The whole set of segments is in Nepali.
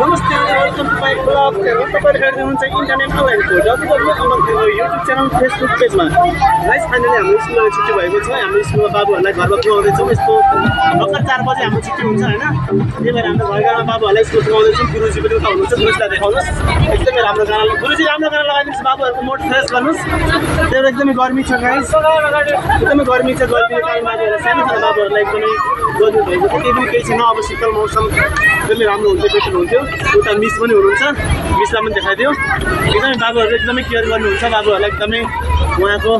नमस्ते वेलकम टु माई ब्लग तपाईँले हेर्दै हुनुहुन्छ इन्टरनेसनल हेरेको जति पनि हाम्रो युट्युब च्यानल फेसबुक पेजमा गाइस फाइनली हाम्रो स्कुलमा छुट्टी भएको छ हाम्रो स्कुलमा बाबुहरूलाई घरमा पुऱ्याउँदैछौँ यस्तो भर्खर 4 बजे हाम्रो छुट्टी हुन्छ होइन त्यही भएर हाम्रो घर घरमा बाबुहरूलाई स्कुल पुऱ्याउँदैछौँ गुरुजी पनि उता हुनुहुन्छ गुरुजीलाई देखाउनुहोस् एकदमै राम्रो गाना गुरुजी राम्रो गाना लगाइदिनुहोस् बाबुहरूको मोड फ्रेस गर्नुहोस् त्यही एकदमै गर्मी छ गाइस एकदमै गर्मी छ गर्मीले कारण बाबुहरूलाई सानो सानो बाबुहरूलाई एकदमै गर्मी भएको छ केही पनि केही छैन अब शीतल मौसम एकदमै राम्रो हुन्छ बेटर हुन्थ्यो उता मिस पनि हुनुहुन्छ मिसलाई पनि देखाइदियो एकदमै बाबुहरू एकदमै केयर गर्नुहुन्छ बाबुहरूलाई एकदमै उहाँको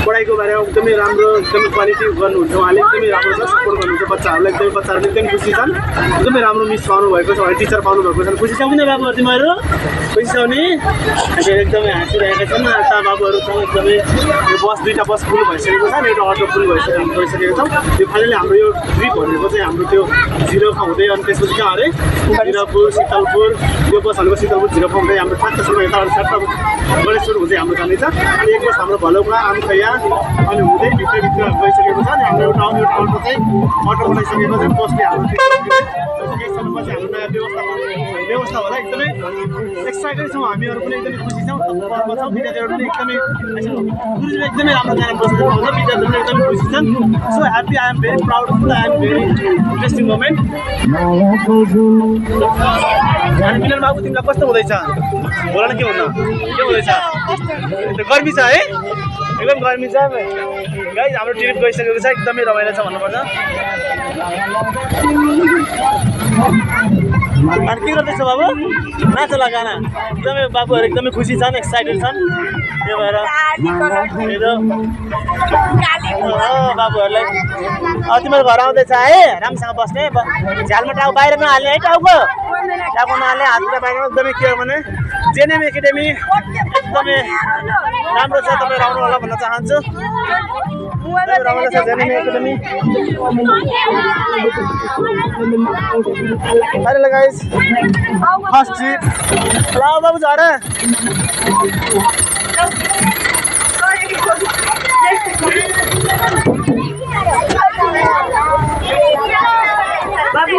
पढाइको बारेमा एकदमै राम्रो एकदमै क्वालिटी गर्नुहुन्छ उहाँले एकदमै राम्रो छ सपोर्ट गर्नुहुन्छ बच्चाहरूलाई एकदमै बच्चाहरूले एकदमै खुसी छन् एकदमै राम्रो मिस पाउनु भएको छ है टिचर पाउनु भएको छ खुसी छौ किन बाबुहरू तिमीहरू खुसी छौ नि एकदमै हाँसिरहेका छन् यता बाबुहरू छौँ एकदमै यो बस 2टा बस फुल भइसकेको छ एउटा अटो फुल भइसकेको छौँ यो फाइनली हाम्रो यो ट्रिप भनेको चाहिँ हाम्रो त्यो जिरोमा हुँदै अनि त्यसपछि कहाँ अरे जिरापुर शीतलपुर यो बस भनेको शीतलपुर जिरोमा हुँदै हाम्रो ठ्याक्कसम्म यता गणेशपुर हुँदै हाम्रो जानेछ अनि एक बस हाम्रो भलौका आमखैया अनि हुँदै भित्रभित्र गइसकेको छ अनि हाम्रो एउटा अटो चाहिँ अटो बनाइसकेको छ बसले हाम्रो एकसम्ममा चाहिँ हाम्रो नयाँ व्यवस्था होला एकदमै एक्साइटेड छौँ हामीहरू पनि एकदमै खुसी छौँ पर्व छौँ विद्यार्थीहरू पनि एकदमै गुरुजीले एकदमै राम्रो गाना बसेको हुन्छ विद्यार्थीहरू पनि एकदमै खुसी छन् so happy I am very proud of I am very interesting moment अनि मिलन बाबु तिमीलाई कस्तो हुँदैछ बोला न के हुँदैछ गर्मी छ है एकदम गर्मी छ गाइस हाम्रो ट्रिप गइसकेको छ एकदमै रमाइलो छ भन्नुपर्छ अनि के गर्दैछ बाबु नाच होला गाना एकदमै बाबुहरू एकदमै खुसी छन् एक्साइटेड छन् त्यही भएर बाबुहरूलाई तिम्रो घर आउँदैछ है राम्रोसँग बस्ने झ्यालमा टाउको बाहिर नहाल्ने है टाउको नहाल्ने हातले बाहिर एकदमै के हो भने जेएनएम एकाडेमी एकदमै राम्रो छ तपाईँ आउनु होला भन्न चाहन्छु राम्रो छ जेएनएम एकाडेमी अरे गाइस फर्स्ट ट्रिप ल बाबु झरे बाबु